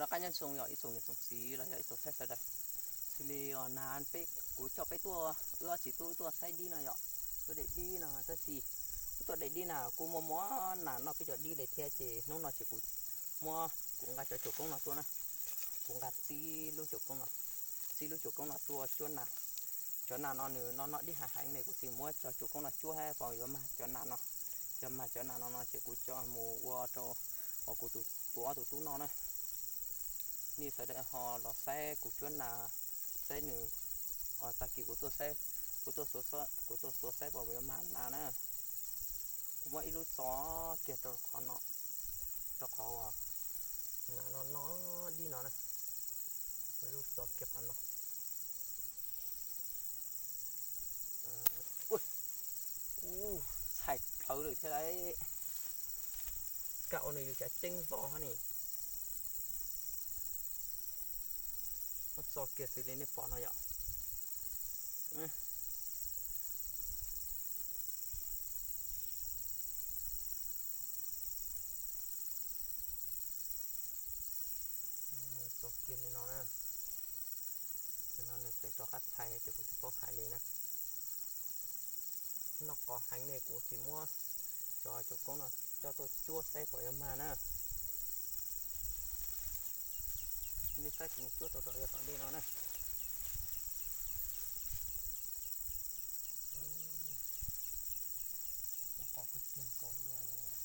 Noj qab nyob zoo yog ib tsoom niam tsoom txiv los yog ib tsoom saib sawv daws. Xws li os, nag peb, kuv coj peb tuaj, wb ob txiv tub tuaj saib dib no yom. Tuaj de dib no tab sis wb tuaj de dib na kuj muaj muaj nas noj peb cov dib li thiab ces hnub no ces kuv muab, kuv nqa cov cuam koob no tuaj na. Kuv nqa txib lub cuam koob no, txib lub cuam koob no tuaj cuab nas. Cov nas no nws no noj dib heev heev ne, kuv txiv muab cov cuam koob no cuab pom yuav mag cov nas no. Yog mag cov nas no no ces kuv coj mus ua rau kuv ob tug tub noj na. Nej sawv daws ho los saib kuv cuab nas, saib nws, tag kis kuv tuaj saib, kuv tuaj xyuas, kuv tuaj xyuas saib pom yuav mag nas na. Kuv muab ib lub txo kiag rau qhov no, rau qhov uas nas no noj dib no na. Muab ib lub txo kiag qhov no. Ua, txhais plhawv lawm thiab lauj. Kaj ua nws yus cav ceeb vos hov ni. Muab txo kiag xws li nej pom no yom. Txo kiag li no na. Tam no nws tseem rov qab txhais ces kuv tsis paub hais li na. Noj qos heev ne, kuv txiv muab cov cuam koob no coj tuaj cuab saib pom yuav mag na. Nej saib kuv cuab tau rau yav tom ntej no na. Noj qos kawg kiag nkaus li os.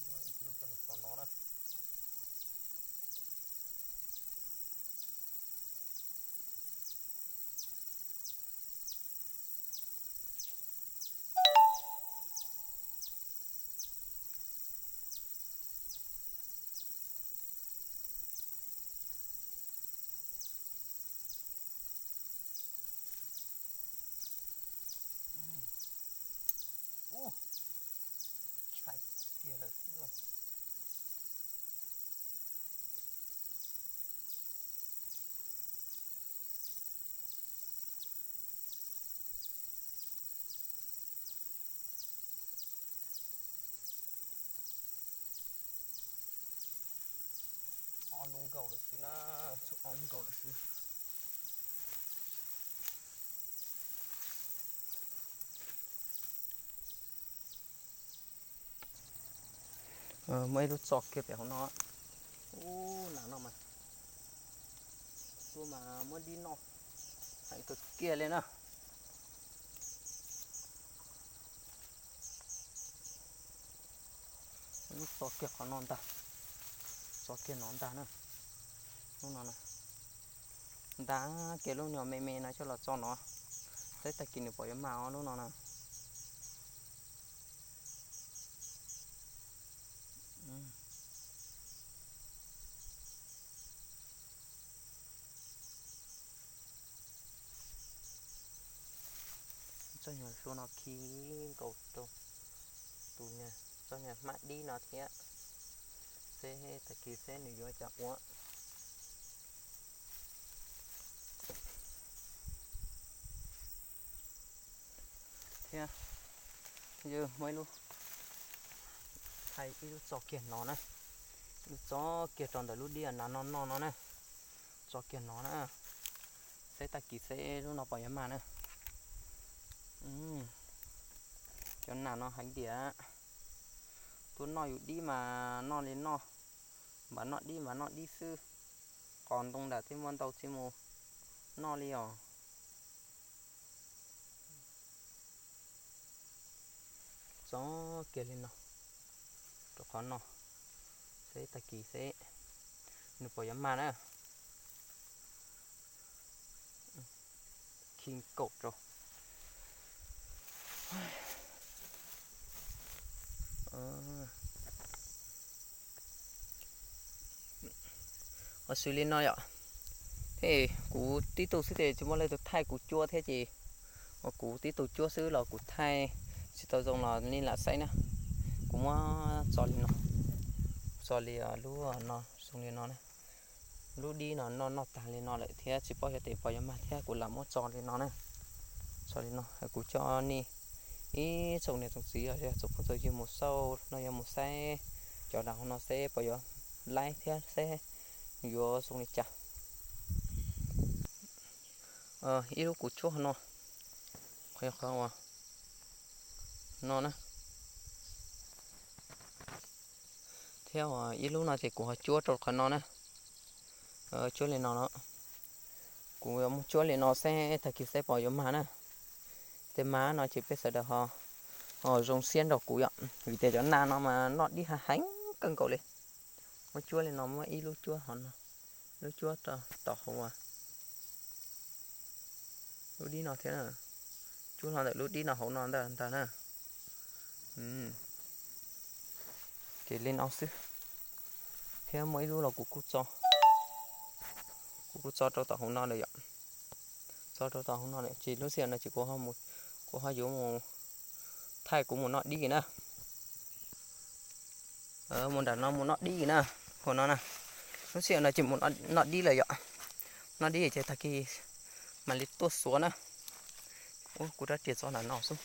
Muab ib lub coj los txo no na. Ub, txhais kiag lawm xwb los. Ob lub nkaus lawm xwb na, tshuav ob lub nkaus lawm xwb. Muaj ib lub txo kiag pem hauv no. Ub, nas no mas, tuaj mas muab dib noj heev kawg kiag li na. Lub txo kiag qhov no ntag, txo kiag no ntag na. Lub no na, ntag kiag lub nyuag me me no coj los txo no, saib tag kis nws pom yuav mag os lub no na. Txoj nyuag hlua no khi nkaus rau tus niag, txoj niag hmab dib no thiab, seb tag kis seb nws yuav cas ua. Thiab, yog muaj ib lub, thaij ib lub txo kiag no na, ib lub txo kiag rau ntawm lub dib nas no noj no na, txo kiag no na, seb tag kis seb lub no pom yuav mag na. Cov nas no heev tiag, tuaj noj yus dib mas noj li noj, npam noj dib npam noj dib xwb. Qos ntoo nram thiaj muaj ntau txiv mus noj li os. Txog kiag li no, rau qhov no, seb tag kis seb nws puas yuav mag na. Khi nkaum rau. Ua xws li no yom, thiab kuv tib tug xwb ces tsis muaj leej twg thaij kuv cuab thiab ces, ua kuv tib tug cuab xwb los kuv thaij tsis tau zoo los nej lam saib na. Kuv muab tso li no, tso li lub no zoo li no na. Lub dib no noj noj tag li no lawm thiab tsis paub xyov tes puas yuav mag thiab kuv lam muab tso li no na. Tso li no kuv coj nej ib tsoom niam tsoom txiv yog tsoom phooj tsoom ywg mus xauj no yog mus saib cov nram hauv no seb puas yuav laib thiab seb yuav zoo li cas. Ib lub kuv cuab qhov no, qhov no na, thiab ib lub no ces kuv ho cuab rau qhov no na. Cuab li no no, kuv yuav muab cuab li no seb tag kis seb puas yuav mag na. Tej mag no ces peb sawv daws ho zoo siab nrog kuv yom, vim tias cov nas no mas noj dib heev kawg nkaus li. Muab cuab li no, muab ib lub cuab ho no, lub cuab rau tom hauv lub dib no thiab, cuab hlo ntawm lub dib no hauv no ntag ntag na. Ces li no xwb, thiab muaj ib lub los kuv kuj tso, kuv kuj tso rau tom hauv no lawm yom. Tso rau tom hauv no lawm ces lub sij hawm no ces kuv ho yuav mus thaij kuv mus noj dib na. Mus nram no mus noj dib na, hauv no na. Lub sij hawm no ces mus noj dib lawm yom. Noj dib ces tag kis mam li tuaj xuav na. Ub, kuv rab riam txog nram no xwb.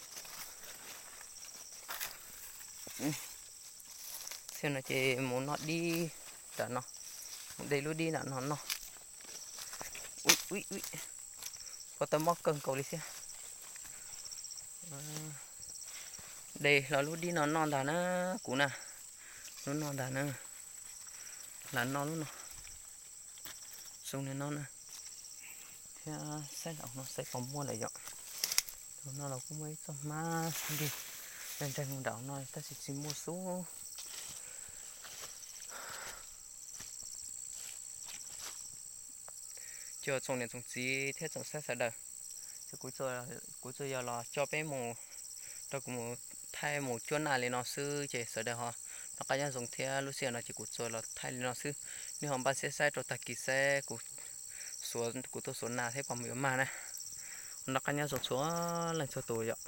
Sij hawm no ces mus noj dib nram no, mus de lub dib nram no noj. Ui, ui, ui, kua tau mob kawg nkaus li thiab. De hlo lub dib no noj ntag na, kuv na, lub noj ntag na, lam noj lub no, zoo li no na. Thiab saib nram no saib puas muaj lawm yom. Tus no los kuj muaj ib txoj hmab xwb li, ntseeg mus nram no tab sis tsis muaj xub. Cov tsoom niam tsoom txiv thiab tsoom saib sawv daws, kuv tsuas yog los coj peb mus, rau kuv mus thaij mus cuab nas li no xwb ces sawv daws ho noj qab nyob zoo thiab. Lub sij hawm no ces kuv tsuas los thaij li no xwb, nej ho npaj siab saib rau tag kis saib kuv tuaj xuav nas thiab puas yuav mag na. Noj qab nyob zoo txhua leej txhua tus yom.